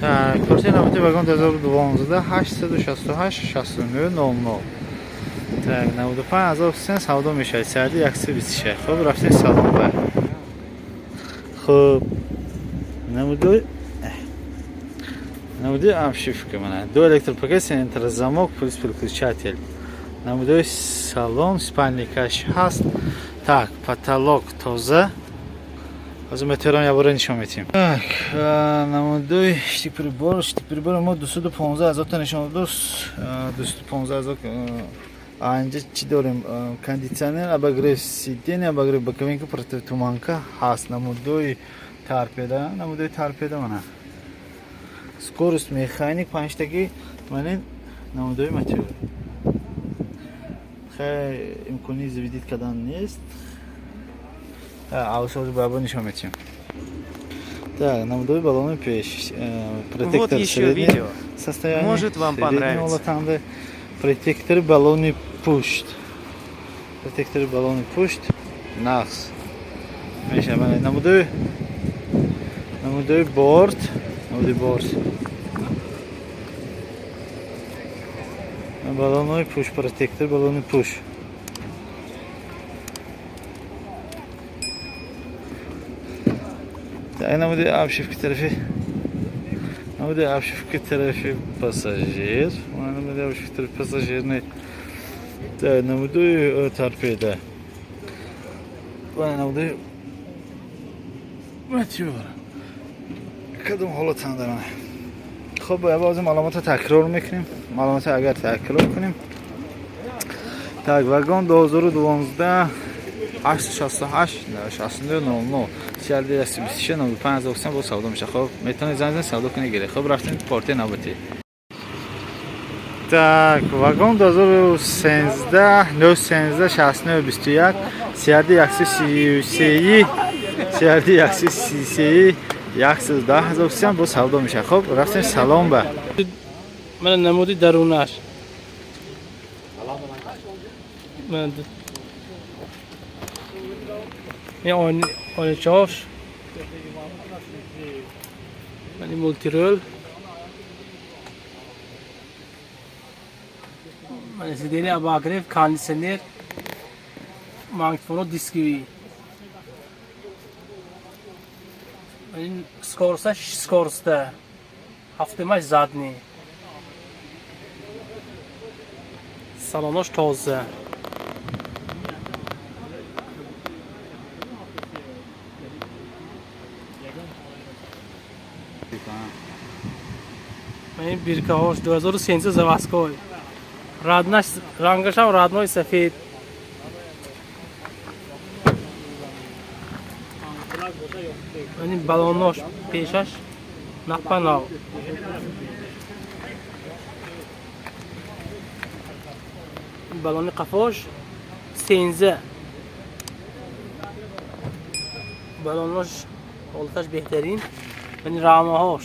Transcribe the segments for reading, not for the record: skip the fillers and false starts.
Так, портер навбати вагон 2012, 868 69 00. Так, 95 ҳазор сен савдо мешавад. CRD 126. Хуб, рафтем салон ба. Хуб, намуди обшивка мана. Ду электропакет, центр замок, плюс переключатель. Намудои салон, спальникаш ҳаст. Так, потолок тоза. Ҳозир метеорам ябора нишон метиҳем. Так, намудои штик-прибор, штик-прибор мо 215 ҳазор та нишон дод. 215 ҳазор. Инҷа чӣ дорем? Кондитсионер, обогрев сиденья, обогрев боковинка, противотуманка ҳаст. Намудои торпеда, намудои торпеда мана. Скорость механик панҷтаги, манин намудои мотор. Хай, имкони заводить кардан нест. Авсози баба нишон метиҳем. Так, намудои баллони пеш. Вот Протектор еще средний видео. состояние. Может, вам средний понравится. Ҳолатанда. Протектори баллони пушт. Протектори баллони пушт нақс. Меша мана намудои борт, намудои борт. Баллонои пуш, протектор баллони пуш. Так, намуди обшивки тарафи, намуди обшивки тарафи пассажир, намуди обшивки тарафи пассажир не. Так, намуди торпеда. Намуди мотор. Кадом ҳолатанда мана. Хуб, боз маълумотро такрор мекунем. Маълумотро агар такрор кунем. Так, вагон 2012, 868 69 00, CRD 126, 95 ҳазор сом бо савдо мешавад. Хуб, метавонед занг занед, савдо кунед, гиред. Хуб, рафтем портер навбатӣ. Так, вагон 2013, 913 69 21, CRD 133, CRD 133, 110 ҳазор сом бо савдо мешавад. Хуб, рафтем салон ба. Мана намуди дарунаш. Мана ин ойначаҳош. Мани мультирул. Мана сиденье обогрев, кондиционер, магнитофоно дисковый. Ин скороста шиш скороста. Ҳафтумаш задний. Салонош тоза. Ин биркаҳош 2013 заводской. Раднаш рангашам родной сафед. Ин баллонош пешаш напанав. Баллони қафош 13. Баллонош ҳолаташ беҳтарин. Ин рамаҳош.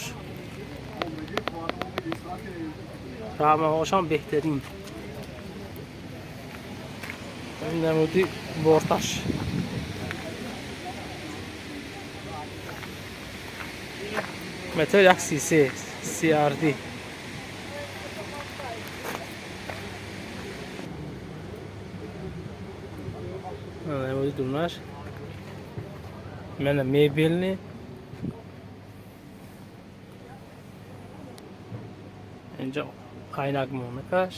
Рамаҳошам беҳтарин. Ин намуди борташ. Метр 133 CRD. Намуди дурнаш. Мана мебельный. Инҷа айнак монакаш.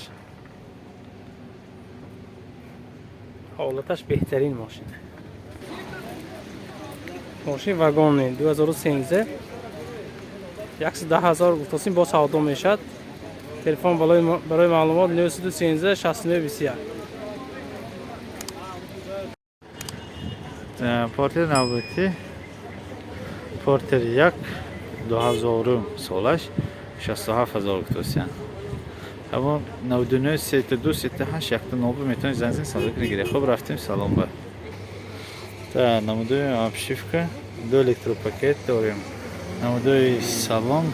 Ҳолаташ беҳтарин мошин. Мошин вагони 2013, 110 ҳазор гуфтосим, бо савдо мешавад. Телефон барои маълумот 913 69 21. Портер навбатӣ, портер як, дуҳазорум солаш, 67 ҳазор гуфтосиян. Ҳамон 99 32 38 якта нобу метавонед занг занед, савдо кунед, гиред. Хуб, рафтем салон ба. Та намудои обшивка, ду электропакет дорем. Намудои салон,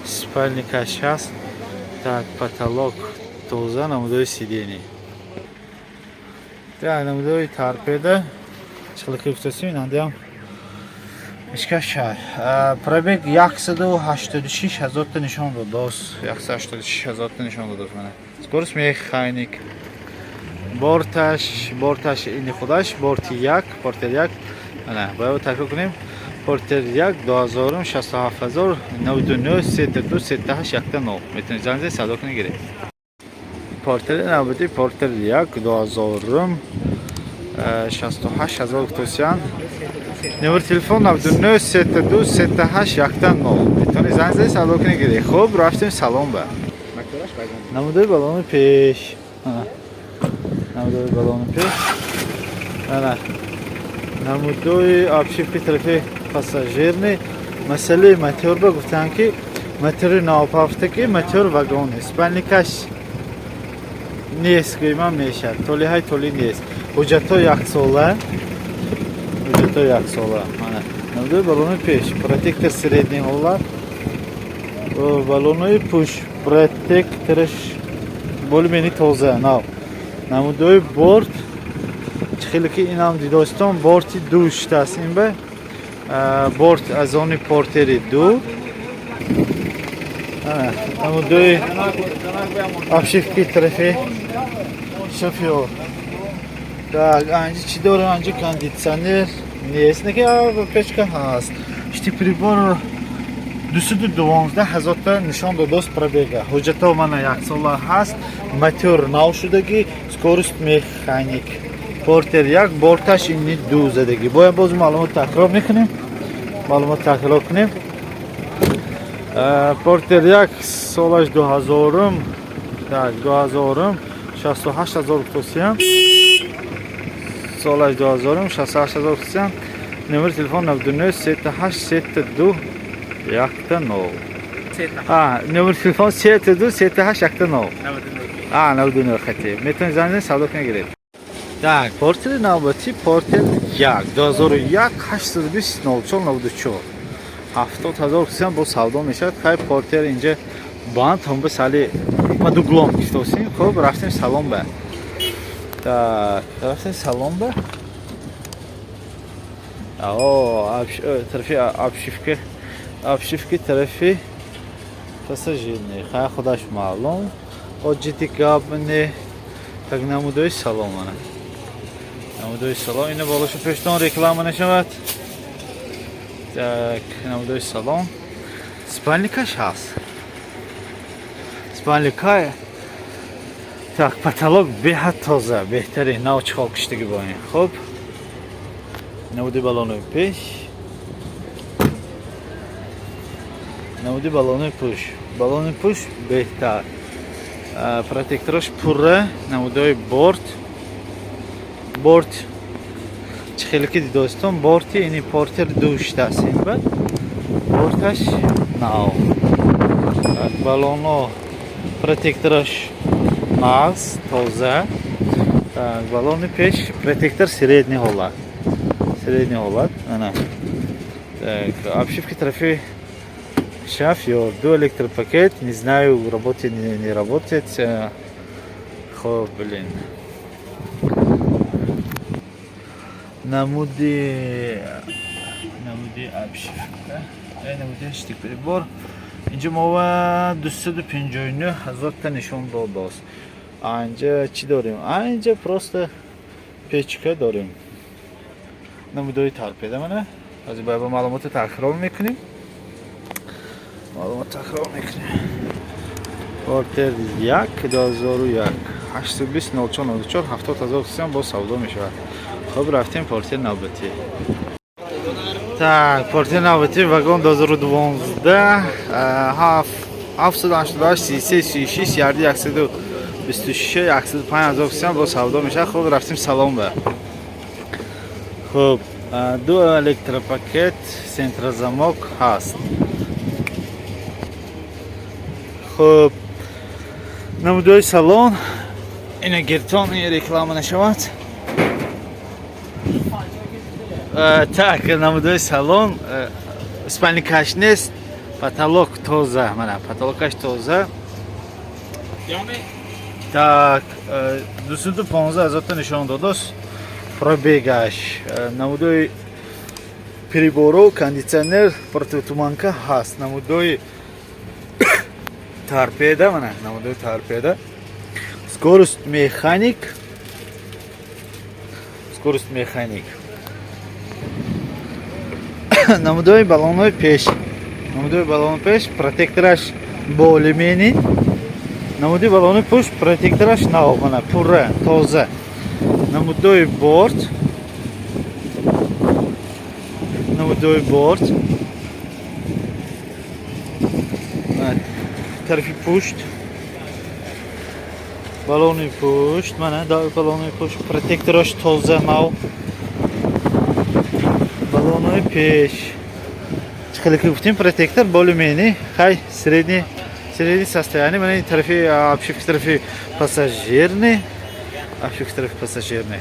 спальникаш ҳаст. Так, потолок тоза, намудои сиденье. Так, намудои торпеда. Чилки гуфтасим, инандиам Ишкаш. Пробег 186 ҳазорта нишон дод, дос. 186 ҳазорта нишон дод мана. Скорость механик. Борташ ини худаш, борти 1, портер 1. Мана, бояд такрор кунем. Портер 1 2000 67000 99 32 38 19. Метавонед занг занед, савдо кунед, гиред. Портери навбати Портер 1 2000 68 000 гуфтосиян. Номер телефон 99 32 38 19. Метавонед занг занед, савдо кунед, гиред. Хуб, рафтем салон ба. Намудои балони пеш. Намудои балони пеш. Ана. Намудои обшивки тарафи пассажирный. Масъалаи мотор ба гуфтанд, ки мотори навпафта, ки мотор вагон нест. Спальникаш нест, гӯйман мешавад. Толиҳай толи нест. Ҳуҷҷатҳо яксола. Ҳуҷҷатҳо яксола. Мана. Намудои балони пеш. Протектор средний ҳолат. Балонои пуш протектораш более-менее тоза, нав. Намудои борт чӣ хеле ки инам дидостон, борти ду шудааст ин ба борт аз они портери ду. Намудои обшивки тарафи шофёр. Так, анҷа чӣ дорем? Анҷа кондитсионер нест, неки печка ҳаст. Шти прибор 212 ҳазорта нишон додост пробега. Ҳуҷҷатҳо мана яксола ҳаст, мотор нав шудагӣ, скорость механик. Портер як, борташ ини ду задагӣ. Бояд боз маълумот такрор мекунем. Маълумот такрор кунем. Портер як солаш 2000, так, 2000 68 ҳазор гуфтосиям. Солаш 2000 68 ҳазор гуфтосиям. Номери телефон 99 38 32 19. Номери телефон 32 38 19. 99 хати. Метавонед занг занед, савдо кунед, гиред. Так, портери навбатӣ Портер 1 2001 820 04 94 70 ҳазор кисам бо савдо мешавад. Хай, портер инҷа банд ҳам сали ма дуглом гифтосим. Хуб, рафтем салон ба. Так, рафтем салон ба. О, тарафи обшивки тарафи пассажирный. Хай, худаш маълум. Оҷити гап не. Так, намудои салон мана. Намудои салон ина болошу пештон реклама нашавад. Так, намудои салон. Спальникаш ҳаст. Спальника. Так, потолок беҳад тоза, беҳтарин, нав чиқол киштагӣ бо ин. Хуб. Намуди балонои пеш. Намуди балонои пуш. Балони пуш беҳтар. Протектораш пурра, намудои борт. Борт чӣ хеле ки дидостон, борти ини портер ду шудааст ин ба. Борташ нав. Балоно протектораш нағз, тоза. Так, балони пеш протектор средний ҳолат. Средний ҳолат. Ана. Так, обшивки тарафи шофёр, ду электропакет, не знаю, работает, не работает. Хоб, блин. Намуди обшивка. Намуди штик прибор. Инҷа мо 259 ҳазорта нишон додааст. Анҷа чӣ дорем? Анҷа просто печка дорем. Намудои торпеда мана. Ҳозир бояд ба маълумоти такрор мекунем. Маълумот такрор мекунем. Портер 1 2001 820 04 94 70 ҳазор сиам боз савдо мешавад. Хуб, рафтем портер навбатӣ. Так, портер навбатӣ вагон 2012 788 33 36 ярди 126 105 ҳазор сиам боз савдо мешавад. Хуб, рафтем салон ба. Хуб, ду электропакет, центрозамок ҳаст. Хуб, намудои салон ина гиртон реклама нашавад. Так, намудои салон, спальникаш нест, потолок тоза, мана потолокаш тоза. Так, 215 ҳазорта нишон додост пробегаш. Намудои Приборо, кондитсионер, противотуманка ҳаст. Намудои торпеда, мана, намудои торпеда. Скорость механик, скорость механик. Намудои баллонҳои пеш, намудои баллони пеш протектораш более-менее, намуди баллони пушт протектораш нав, мана, пурра, тоза. Намудои борт, намудои борт, тарафи пушт, баллони пушт, мана, баллони пушт протектораш тоза, нав. Баллонои пеш, чӣ хеле ки гуфтем, протектор более-менее, хай, средний состояние. Мана, ин тарафи обшивки тарафи пассажирный, обшивки тарафи пассажирный.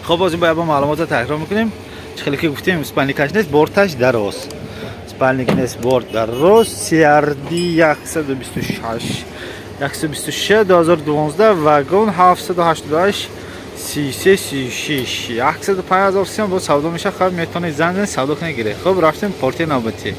Хоб, боз бояд бо маълумотро такрор мекунем. Чӣ хеле ки гуфтем, спальникаш нест, борташ дароз, спальник нест, борт дароз. CRD 126, 126, 2012, вагон 788 33 36, 105 000 сом бо савдо меша. Хаб, метавонед занг занед, савдо кунед, гиред. Хуб, рафтем портияи навбатӣ.